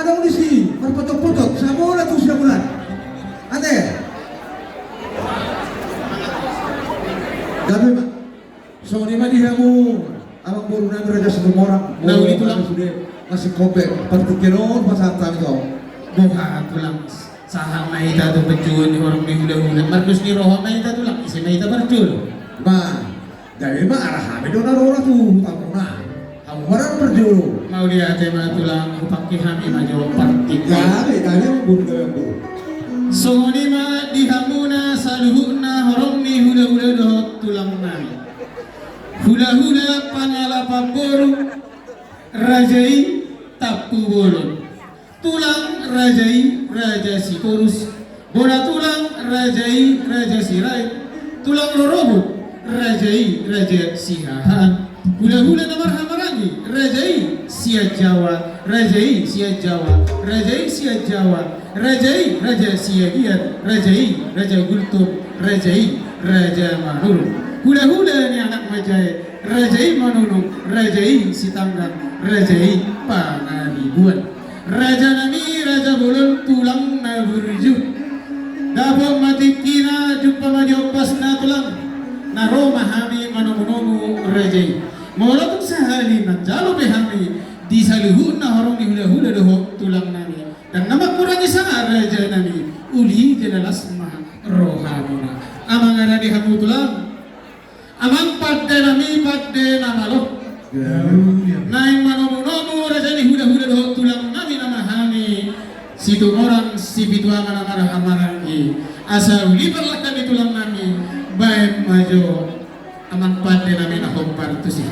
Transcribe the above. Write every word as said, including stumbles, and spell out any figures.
Adong disi marpotok-potok, sabola tu siabulan. Ate. Gabe ma. Songon i ma di hamu amangboru nami Raja Situmorang. Na uli tulang. Sude masih kopek partingkian on pasahat hami tu. Boha tulang, sahat ma hita tu penjuru ni horong ni hula-hula. Markus ni roha ma hita tulang, ise ma hita parjolo. Ma. Jadi ma arah hami do na rora tu hutamu na. Hamu ma na parjolo. Mauliate ma tulang, hupangke hami ma jo partingkian. Gabe, gabe amangboru, gabe amangboru. Songon i ma di hamuna saluhutna horong ni hula-hula dohot tulang nami. Hula-hula pangalapan boru, raja i Tampubolon. Tulang raja i Raja Sitorus, bona tulang raja i Raja Sirait, tulang rorobot raja i Raja Sihahaan, hula-hula na marhahamaranggi raja i Sianjawa, raja i Sianjawa, raja i Sianjawa, raja i Raja Siagian, raja i Raja Gultom, raja i Raja Manurung, hula-hula ni anak manjae, raja i Manurung, raja i Sitanggang, raja i Pangaribuan. Raja nami, raja bolon, tulang na burju. Dapot ma tingkina, jumpa ma di ombasna tulang. Na ro ma hami manomu-nomu raja i. Molo tung sahali manjalo pe hami di saluhutna horong ni hula-hula dohot tulang nami. Ndang na mangkurangi sanga raja nami, uli jala las ma rohamuna. Amang, aradi hamu tulang. Amang pande nami, pande na malo. Naeng manomu-nomu raja ni hula-hula dohot tulang nami nama hami Situmorang Sipituama na marhahamaranggi. Asa uli parlangka ni tulang nami, baen ma jo amang pande nami na hombar tusi.